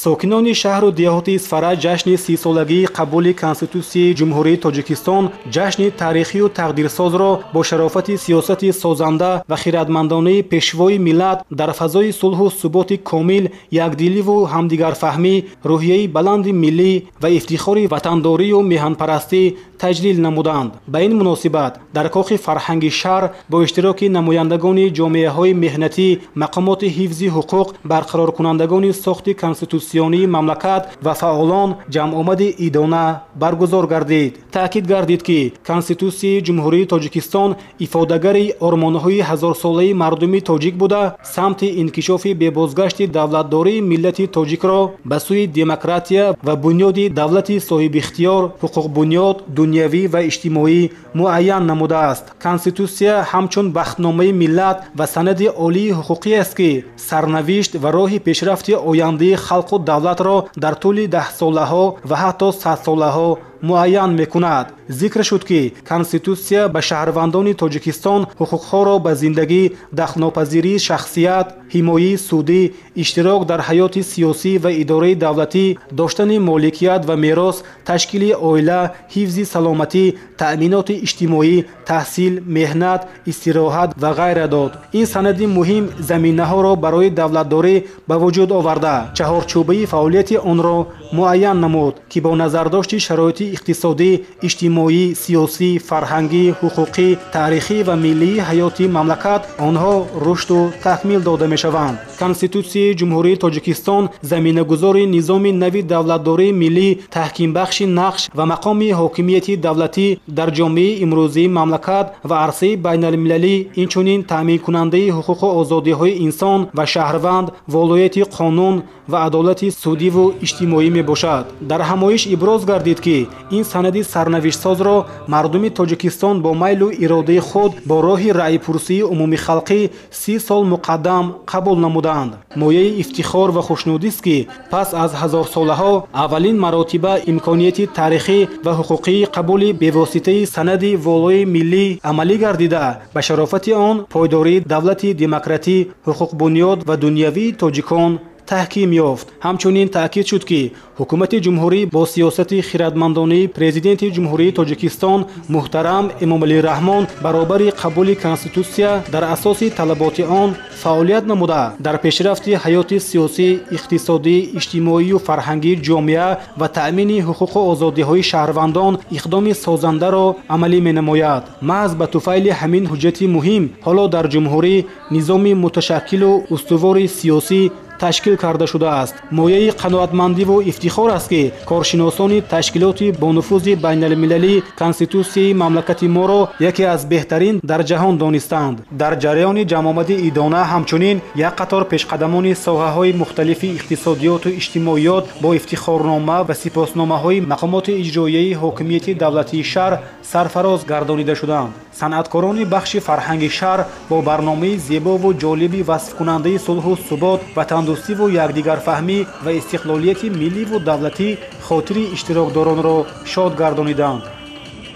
Сокинони шаҳру деҳоти Исфара ҷашни 30-солагии қабули Конститутсияи Ҷумҳурии Тоҷикистон, ҷашни таърихию тақдирсозро бо шарофати сиёсати созанда ва хиратмандонаи Пешвои миллат дар фазои сулҳу суботи комил, якдиливу ҳамдигарфаҳмӣ, рӯҳияи баланди миллӣ ва ифтихори ватандорию меҳанпарастӣ таҷлил намуданд. Ба ин муносибат дар кохи фарҳанги шаҳр бо иштироки намояндагони ҷомеаҳои меҳнатӣ, мақомоти ҳифзи ҳуқуқ, барқароркунандагони сохти конститутсионии мамлакат ва фаъолон ҷамъомади идона баргузор гардид. Таъкид гардид, ки Конститутсияи Ҷумҳурии Тоҷикистон ифодагари ормонҳои ҳазорсолаи мардуми тоҷик буда, самти инкишофи бебозгашти давлатдории миллати тоҷикро ба сӯи демократия ва бунёди давлати соҳибихтиёр, ҳуқуқбунёд, дунявӣ ва иҷтимоӣ муайян намудааст. Конститутсия ҳамчун бахтномаи миллат ва санади олии ҳуқуқӣ аст, ки сарнавишт ва роҳи пешрафти ояндаи халқу давлатро дар тӯли даҳсолаҳо ва ҳатто садсолаҳо муайян мекунад. Зикр шуд, ки Конститутсия ба шаҳрвандони Тоҷикистон ҳуқуқҳоро ба зиндагӣ, дахлнопазирии шахсият, ҳимояи судӣ, иштирок дар ҳаёти сиёсӣ ва идораи давлатӣ, доштани моликият ва мерос, ташкили оила, ҳифзи саломатӣ, таъминоти иҷтимоӣ, таҳсил, меҳнат, истироҳат ва ғайра дод. Ин санади муҳим заминаҳоро барои давлатдорӣ ба вуҷуд оварда, чаҳорчӯбаи фаъолияти онро муайян намуд, ки бо назардошти шароити иқтисодӣ, иҷтимоӣ, сиёсӣ, фарҳангӣ, ҳуқуқӣ, таърихӣ ва миллии ҳаёти мамлакат онҳо рушду такмил дода мешаванд. Конститутсияи Ҷумҳурии Тоҷикистон заминагузори низоми нави давлатдории миллӣ, таҳкимбахши нақш ва мақоми ҳокимияти давлатӣ дар ҷомеаи имрӯзии мамлакат ва арсаи байналмилалӣ, инчунин таъминкунандаи ҳуқуқу озодиҳои инсон ва шаҳрванд, волояти қонун ва адолати судиву иҷтимоӣ мебошад. Дар ҳамоиш иброз гардид, ки ин санади сарнавиштсозро мардуми Тоҷикистон бо майлу иродаи худ бо роҳи раъйпурсии умумихалқӣ 30 сол муқаддам қабул намуданд. Мояи ифтихор ва хушнудист, ки пас аз ҳазорсолаҳо аввалин маротиба имконияти таърихӣ ва ҳуқуқии қабули бевоситаи санади волои миллӣ амалӣ гардида, ба шарофати он пойдории давлати демократӣ, ҳуқуқбунёд ва дунявии тоҷикон таҳким ёфт. Ҳамчунин таъкид шуд, ки ҳукумати ҷумҳурӣ бо сиёсати хиратмандонаи Президенти Ҷумҳурии Тоҷикистон муҳтарам Эмомалӣ Раҳмон баробари қабули Конститутсия дар асоси талаботи он фаъолият намуда, дар пешрафти ҳаёти сиёсӣ, иқтисодӣ, иҷтимоию фарҳангии ҷомеа ва таъмини ҳуқуқу озодиҳои шаҳрвандон иқдоми созандаро амалӣ менамояд. Маҳз ба туфайли ҳамин ҳуҷҷати муҳим ҳоло дар ҷумҳурӣ низоми муташаккилу устувори сиёсӣ ташкил карда шудааст. Мояи қаноатмандиву ифтихор аст, ки коршиносони ташкилоти бонуфузи байналмилалӣ Конститутсияи мамлакати моро яке аз беҳтарин дар ҷаҳон донистанд. Дар ҷараёни ҷамъомади идона ҳамчунин як қатор пешқадамони соҳаҳои мухталифи иқтисодиёту иҷтимоиёт бо ифтихорнома ва сипосномаҳои мақомоти иҷроияи ҳокимияти давлатии шаҳр сарфароз гардонида шуданд. Санъаткорони бахши фарҳанги шаҳр бо барномаи зебову ҷолиби васфкунандаи сулҳу субот, ватандӯстиву якдигарфаҳмӣ ва истиқлолияти милливу давлатӣ хотири иштирокдоронро шод гардониданд.